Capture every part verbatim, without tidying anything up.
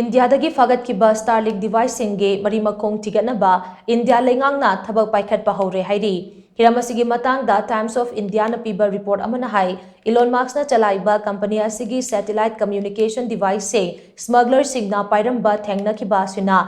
ꯏꯟꯗꯤꯌꯥꯗꯒꯤ ꯐꯥꯒꯠꯈꯤꯕ Starlink deviceꯁꯤꯡꯒꯤ ꯃꯔꯤ ꯃꯈꯣꯡ ꯊꯤꯒꯠꯅꯕ ꯏꯟꯗꯤꯌꯥ ꯂꯩꯉꯥꯛꯅ ꯊꯕꯛ ꯄꯥꯏꯈꯠꯄ ꯍꯧꯔꯦ ꯍꯥꯏꯔꯤ꯫ ꯍꯤꯔꯝ ꯑꯁꯤꯒꯤ ꯃꯇꯥꯡꯗ Times of Indiaꯅ ꯄꯤꯕ report ꯑꯃꯅ ꯍꯥꯏ, Elon Muskꯅ ꯆꯂꯥꯏꯕ company ꯑꯁꯤꯒꯤ satellite communication deviceꯁꯤꯡ smugglerꯁꯤꯡꯅ ꯄꯥꯏꯔꯝꯕ ꯊꯦꯡꯅꯈꯤꯕ ꯑꯁꯤꯅ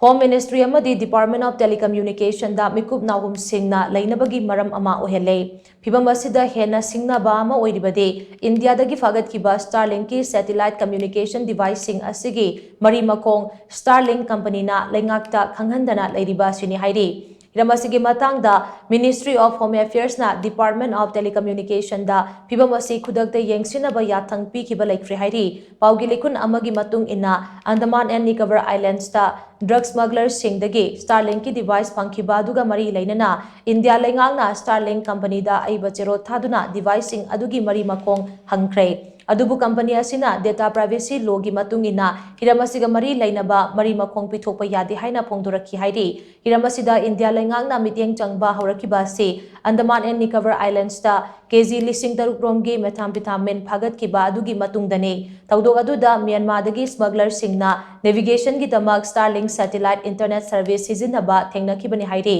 Home Ministry ꯑꯃꯗꯤ Department of Telecommunicationꯗ ꯃꯤꯀꯨꯞ ꯅꯥꯍꯨꯝꯁꯤꯡꯅ ꯂꯩꯅꯕꯒꯤ ꯃꯔꯝ ꯑꯃ ꯑꯣꯏꯍꯜꯂꯦ꯫ ꯐꯤꯚꯝ ꯑꯁꯤꯗ ꯍꯦꯟꯅ ꯁꯤꯡꯅꯕ ꯑꯃ ꯑꯣꯏꯔꯤꯕꯗꯤ, ꯏꯟꯗꯤꯌꯥꯗꯒꯤ ꯐꯥꯒꯠꯈꯤꯕ Starlinkꯀꯤ satellite communication deviceꯁꯤꯡ ꯑꯁꯤꯒꯤ ꯃꯔꯤ ꯃꯈꯣꯡ Starlink companyꯅ ꯂꯩꯉꯥꯛꯇ ꯈꯪꯍꯟꯗꯅ ꯂꯩꯔꯤꯕ ꯑꯁꯤꯅꯤ ꯍꯥꯏꯔꯤ꯫ ꯍꯤꯔꯝ ꯑꯁꯤꯒꯤ ꯃꯇꯥꯡꯗ Ministry of Home Affairsꯅ Department of Telecommunicationꯗ ꯐꯤꯚꯝ ꯑꯁꯤ ꯈꯨꯗꯛꯇ ꯌꯦꯡꯁꯤꯟꯅꯕ ꯌꯥꯊꯪ ꯄꯤꯈꯤꯕ ꯂꯩꯈ꯭ꯔꯦ ꯍꯥꯏꯔꯤ꯫ ꯄꯥꯎꯒꯤ ꯂꯤꯈꯨꯟ ꯑꯃꯒꯤ ꯃꯇꯨꯡ ꯏꯟꯅ, Andaman and Nicobar Islandsꯇ drug smugglerꯁꯤꯡꯗꯒꯤ Starlinkꯀꯤ device ꯐꯪꯈꯤꯕ ꯑꯗꯨꯒ ꯃꯔꯤ ꯂꯩꯅꯅ ꯏꯟꯗꯤꯌꯥ ꯂꯩꯉꯥꯛꯅ Starlink companyꯗ ꯑꯏꯕ ꯆꯦꯔꯣꯠ ꯊꯥꯗꯨꯅ deviceꯁꯤꯡ ꯑꯗꯨꯒꯤ ꯃꯔꯤ ꯃꯈꯣꯡ ꯍꯪꯈ꯭ꯔꯦ꯫ ꯑꯗꯨꯕꯨ company ꯑꯁꯤꯅ data privacy lawꯒꯤ ꯃꯇꯨꯡ ꯏꯟꯅ ꯍꯤꯔꯝ ꯑꯁꯤꯒ ꯃꯔꯤ ꯂꯩꯅꯕ ꯃꯔꯤ ꯃꯈꯣꯡ ꯄꯤꯊꯣꯛꯄ ꯌꯥꯗꯦ ꯍꯥꯏꯅ ꯐꯣꯡꯗꯣꯔꯛꯈꯤ ꯍꯥꯏꯔꯤ꯫ ꯍꯤꯔꯝ ꯑꯁꯤꯗ ꯏꯟꯗꯤꯌꯥ ꯂꯩꯉꯥꯛꯅ ꯃꯤꯠꯌꯦꯡ ꯆꯪꯕ ꯍꯧꯔꯛꯈꯤꯕ ꯑꯁꯤ Andaman and Nicobar Islandsꯇ ꯀꯦꯖꯤ ꯂꯤꯁꯤꯡ ꯇꯔꯨꯛ ꯔꯣꯝꯒꯤ methamphetamine ꯐꯥꯒꯠꯈꯤꯕ ꯑꯗꯨꯒꯤ ꯃꯇꯨꯡꯗꯅꯤ꯫ ꯊꯧꯗꯣꯛ ꯑꯗꯨꯗ ꯃ꯭ꯌꯥꯟꯃꯥꯔꯗꯒꯤ smugglerꯁꯤꯡꯅ navigationꯒꯤꯗꯃꯛ Starlink satellite internet service ꯁꯤꯖꯤꯟꯅꯕ ꯊꯦꯡꯅꯈꯤꯕꯅꯤ ꯍꯥꯏꯔꯤ꯫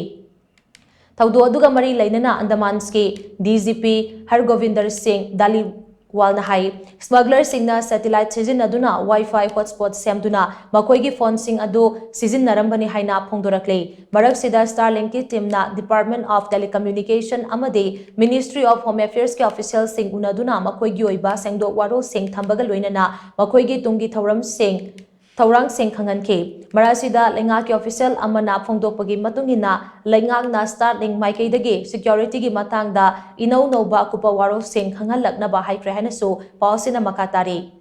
ꯊꯧꯗꯣꯛ ꯑꯗꯨꯒ ꯃꯔꯤ ꯂꯩꯅꯅ Andamanꯁꯀꯤ DGP ꯍꯔꯒꯣꯕꯤꯟꯗꯔ ꯁꯤꯡ ꯗꯥꯂꯤꯋꯥꯜꯅ ꯍꯥꯏ, smugglerꯁꯤꯡꯅ satellite ꯁꯤꯖꯤꯟꯅꯗꯨꯅ Wi-Fi hotspot ꯁꯦꯝꯗꯨꯅ ꯃꯈꯣꯏꯒꯤ phoneꯁꯤꯡ ꯑꯗꯨ ꯁꯤꯖꯤꯟꯅꯔꯝꯕꯅꯤ ꯍꯥꯏꯅ ꯐꯣꯡꯗꯣꯔꯛꯂꯤ꯫ ꯃꯔꯛꯁꯤꯗ Starlinkꯀꯤ teamꯅ Department of Telecommunication ꯑꯃꯗꯤ Ministry of Home Affairsꯀꯤ officialꯁꯤꯡ ꯎꯅꯗꯨꯅ ꯃꯈꯣꯏꯒꯤ ꯑꯣꯏꯕ ꯁꯦꯡꯗꯣꯛ ꯋꯥꯔꯣꯜꯁꯤꯡ ꯊꯝꯕꯒ ꯂꯣꯏꯅꯅ ꯃꯈꯣꯏꯒꯤ ꯇꯨꯡꯒꯤ ꯊꯧꯔꯝꯁꯤꯡ, ꯊꯧꯔꯥꯡꯁꯤꯡ ꯈꯪꯍꯟꯈꯤ꯫ ꯃꯔꯛꯁꯤꯗ ꯂꯩꯉꯥꯛꯀꯤ official ꯑꯃꯅ ꯐꯣꯡꯗꯣꯛꯄꯒꯤ ꯃꯇꯨꯡ ꯏꯟꯅ, ꯂꯩꯉꯥꯛꯅ Starlink ꯃꯥꯏꯀꯩꯗꯒꯤ securityꯒꯤ ꯃꯇꯥꯡꯗ ꯏꯅꯧ ꯅꯧꯕ ꯑꯀꯨꯞꯄ ꯋꯥꯔꯣꯜꯁꯤꯡ ꯈꯪꯍꯜꯂꯛꯅꯕ ꯍꯥꯏꯈ꯭ꯔꯦ ꯍꯥꯏꯅꯁꯨ ꯄꯥꯎ ꯑꯁꯤꯅ ꯃꯈꯥ ꯇꯥꯔꯤ꯫